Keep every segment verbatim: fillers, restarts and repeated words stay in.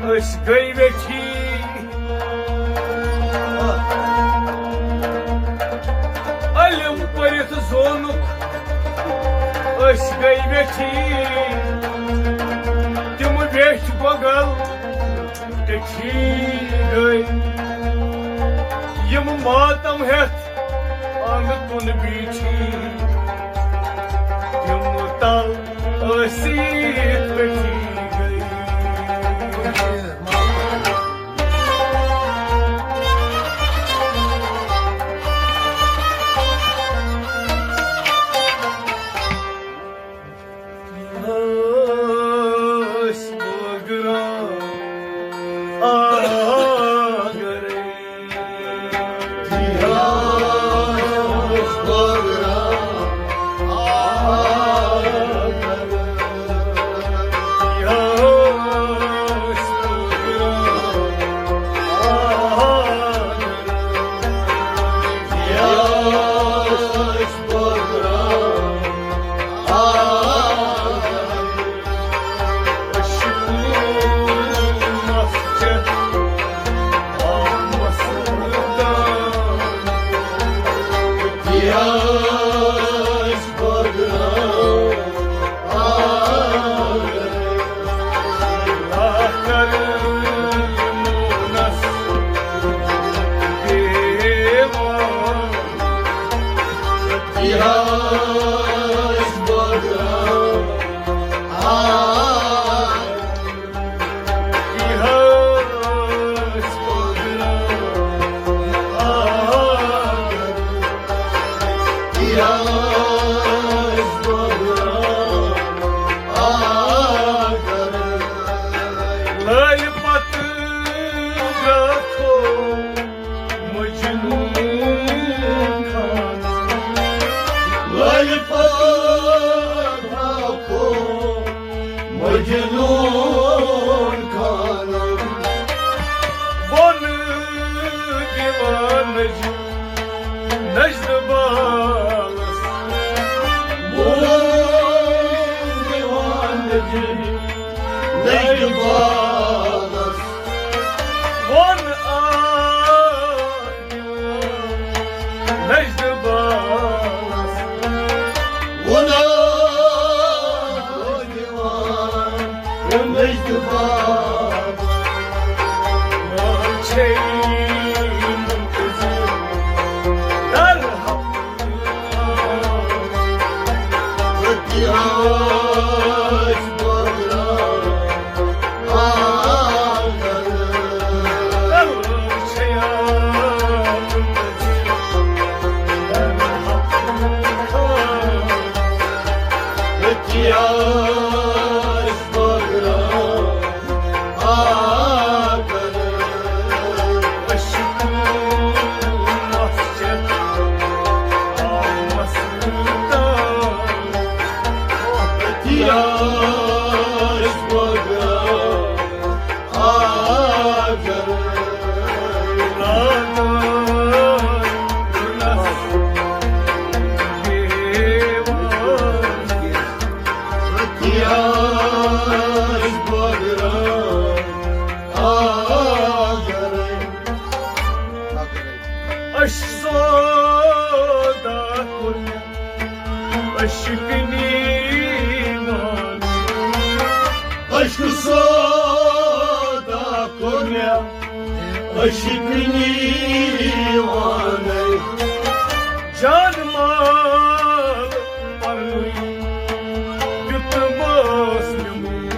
أسۍ گٔے ویٹھی۔ علم پٔرِتھ زونُکھ أسۍ گٔے ویٹھی۔ تِم ویٹھۍ گۄگل ٹیٹھی گٔے، یِم ماتم ہٮ۪تھ آنٛگہٕ کُن بیٖٹھی۔ تِم تل ٲسِتھ ٹیٹھی گٔے۔ ٲسۍ بٲگراوان آگرے۔ ٲسۍ بٲگراوان آگرے۔ ٲسۍ بٲگراوان آگرے۔ ٲسۍ بٲگراوان لٲلۍ پتہٕ گژھو مجنون خانہ۔ لٲلۍ پتہٕ گژھو مجنون خانہ۔ ووٚن دیوانہٕ جی نجدٕ بالس۔ ووٚن دیوانہٕ جی نجدٕ بالس۔ ووٚن آ نجدٕ بالس۔ ووٚن نجدٕ بالس۔ چھے منتظر در حق۔ عشق سودا کوٚر مےٚ عشقنی وانَے۔ عشق سودا کوٚر مےٚ عشقنی وانَے۔ جان مال پنُن دیُتمَس مےٚ۔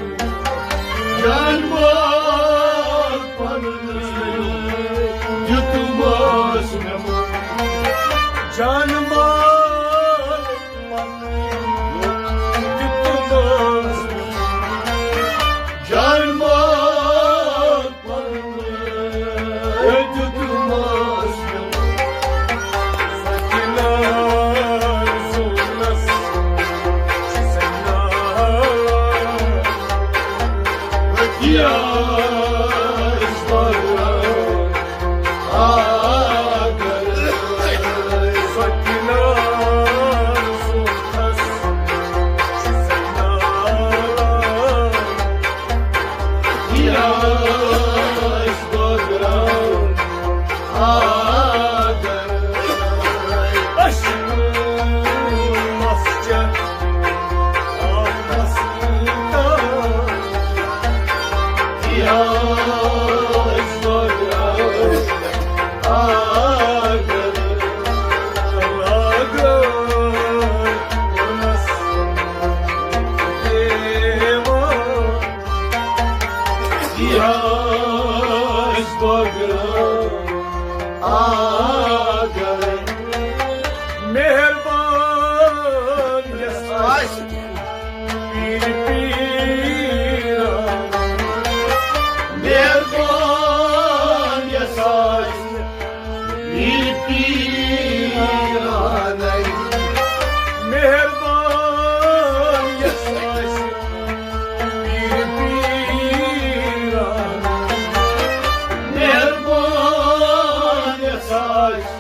جان مال پنُن دیُتمَس مےٚ۔ جان مال پنُن دیُتمَس مےٚ۔ جان مال مہربان یس آسہِ پیٖر پیٖران، مہربان یس آسہِ پیٖر پیٖران، مہربان یس آسہِ پیٖر پیٖران، مہربان یس آسہِ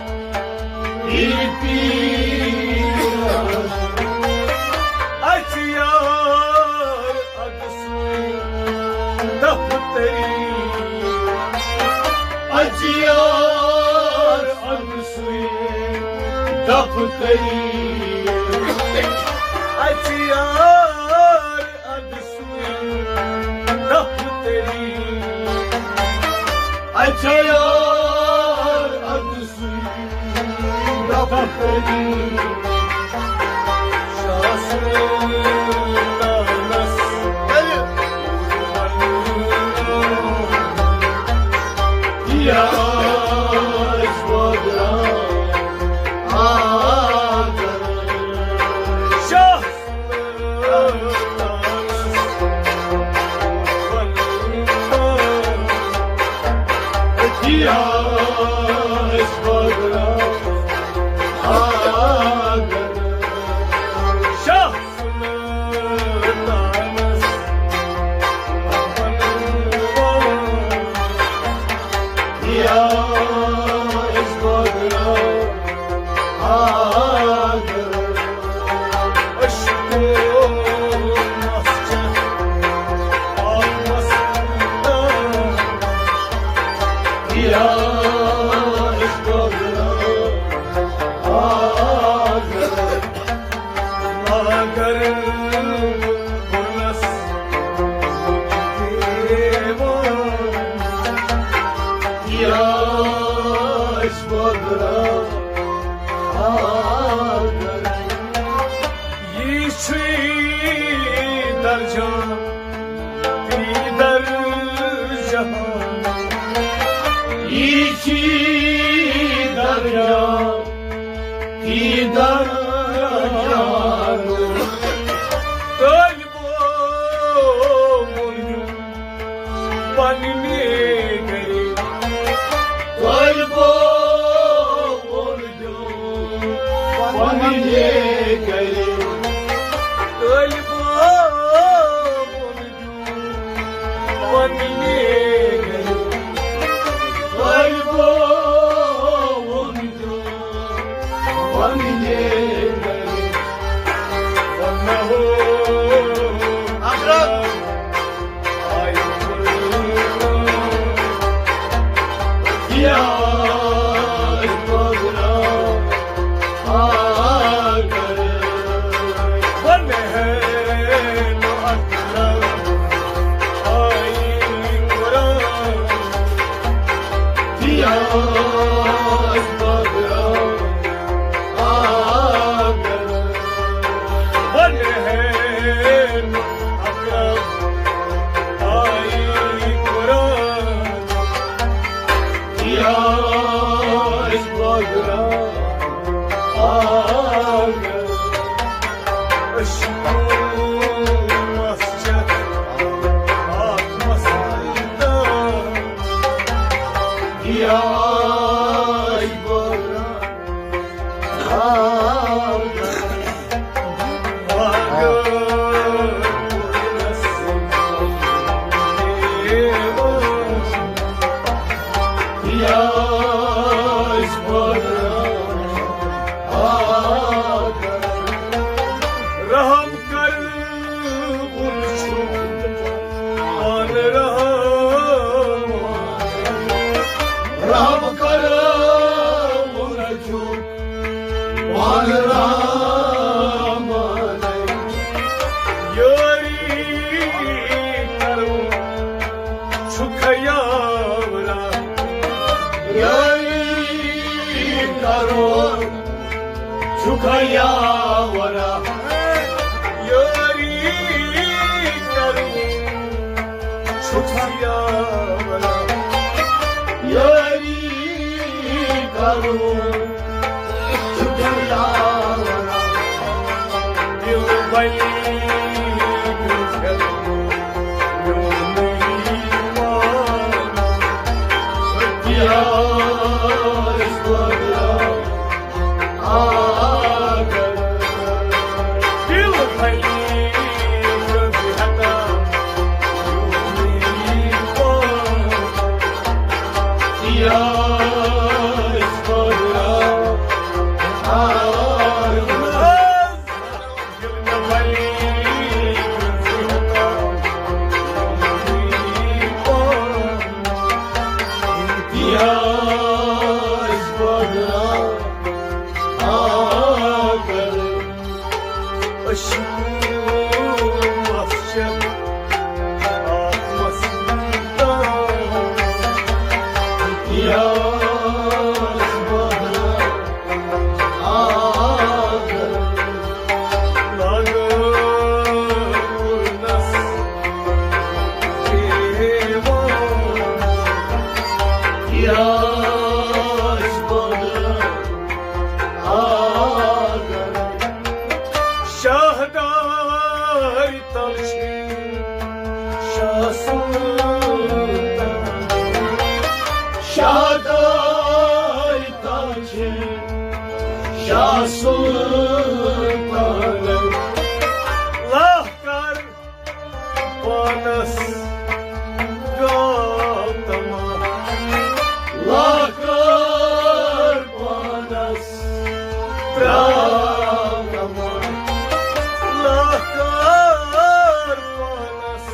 پیٖر پیٖران۔ اَسہِ یار اَدٕ سُے دفتری، اَسہِ یار اَدٕ سُے دفتری، اَسہِ یار اَدٕ سُے دفتری، اَسہِ یار اَدٕ سُے دفتری۔ شاہ سلطانس یا شاہ یہِ چھُے درجان، یہِ درجان، یہِ چھُے درجان، یہِ درجان۔ طٲلبو ووٚن یُن پننہِ گرِ، طٲلبو ووٚن یُن پننہِ گرِ، طٲلبو ووٚن یُن پننہِ گرِ، طٲلبو ووٚن یُن رحم کر، وُچھ، پانہٕ رحم۔ چھُکھ یاورا یٲری کرُن، چھُکھ یاورا یٲری کرُن، چھُکھ یاورا یٲری کرُن، چھُکھ یاورا دِل بَنی۔ شاہدار تل چھِ شاہ سُلطان، شاہدار تل چھِ شاہ سُلطان۔ لاہ کر پانس گاتما، لاہ کر پانس تراوما، لاہ کر پانس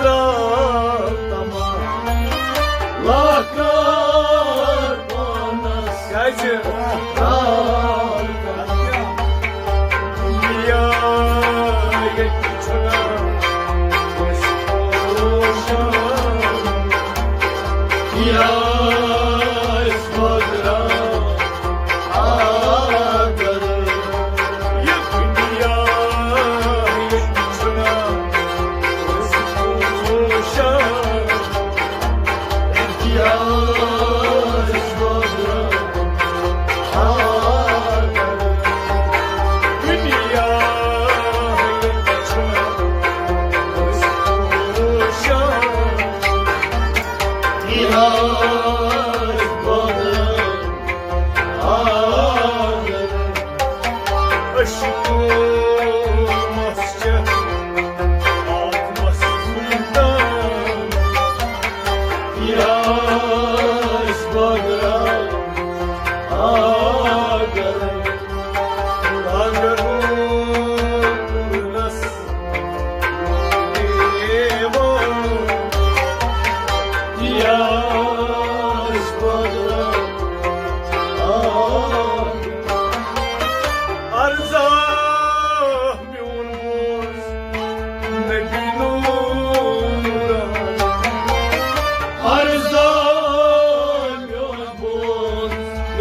تراوما، لاہ کر پانس کیازِ؟ تراوما۔ دُنیا ییٚتہِ چھُنہٕ أسۍ پوشان۔ یا أسۍ مۄغلان آگر۔ یہِ دُنیا ییٚتہِ چھُنہٕ أسۍ پوشان۔ یا أسۍ مۄغلان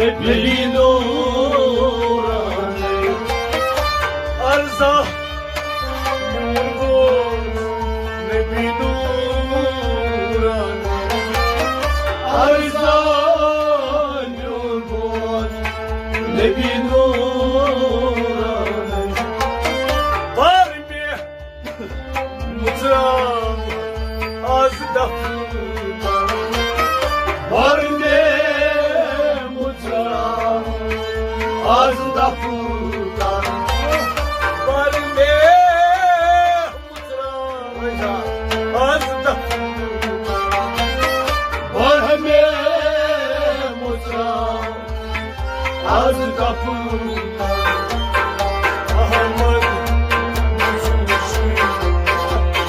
نبی نوران۔ عرضا میون بوز نبی نوران۔ عرضا میون بوز نبی نوران۔ پر مےٚ مُژراو آز دفتر۔ بر مےٚ مُژراو آز دفتر۔ بر مےٚ مُژراو آز دفتر۔ بر مےٚ مُژراو آز دفتر۔ احمد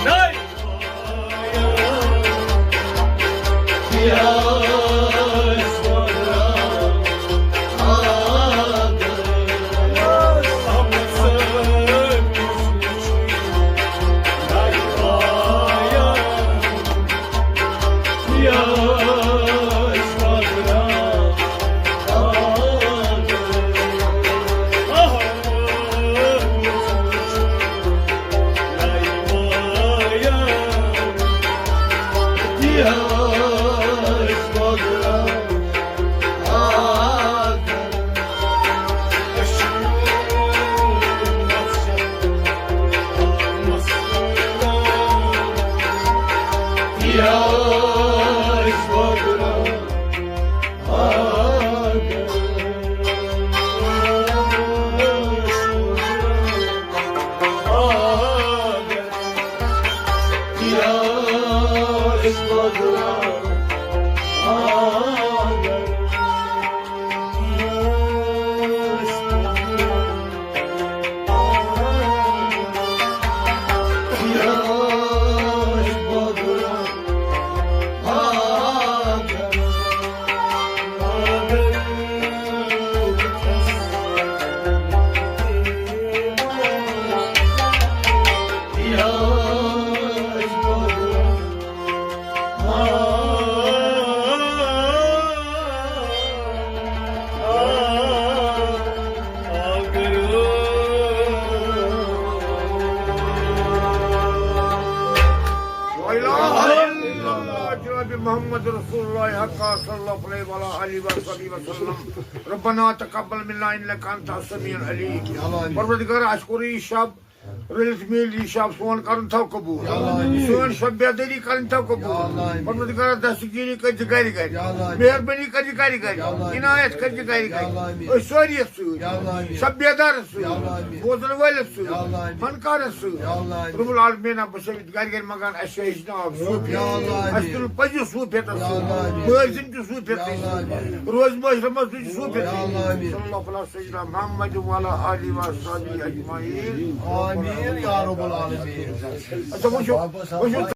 ناے۔ لا إله إلا الله، جناب محمد رسول اللہ حق صلی اللہ علیہ وعلى آلہ وصحبہ وسلم۔ ربنا تقبل منا إنك أنت السميع العليم۔ پروردگار، اَسہِ کوٚر یہِ شب رٔلِتھ میٖلِتھ، یہِ شب سون کرُن تھاو قبوٗل۔ سٲنۍ شب بیدٲری کرٕنۍ تھاو قبوٗل۔ پروردگار، دستگیری کٔرۍ زِ گرِ گرِ۔ مہربٲنی کٔرۍ زِ گرِ گرِ۔ عنایت کٔرۍ زِ گرِ گرِ۔ أسۍ سٲری یَتھ سۭتۍ۔ شب بیدارس سۭتۍ۔ بوزن وٲلِس سۭتۍ۔ فنکارس سۭتۍ۔ رب العالمین، بہٕ چھُس گرِ گرِ منٛگان، اَسہِ چھُ ہیٚچھناو صوٗفیت۔ اَسہِ تُل پزِ صوٗفیتس سۭتۍ۔ مٲلۍ سٕنٛدۍ تہِ صوٗفیتس سۭتۍ۔ روزِ معاشرس منٛز تہِ صوٗفیتس سۭتۍ۔ صلی اللہ علیہ سیدنا محمد وعلی آلہ وصحبہ اجمعین۔ آمین یا رب العالمین۔ اچھا، وٕچھِو، وٕچھِو،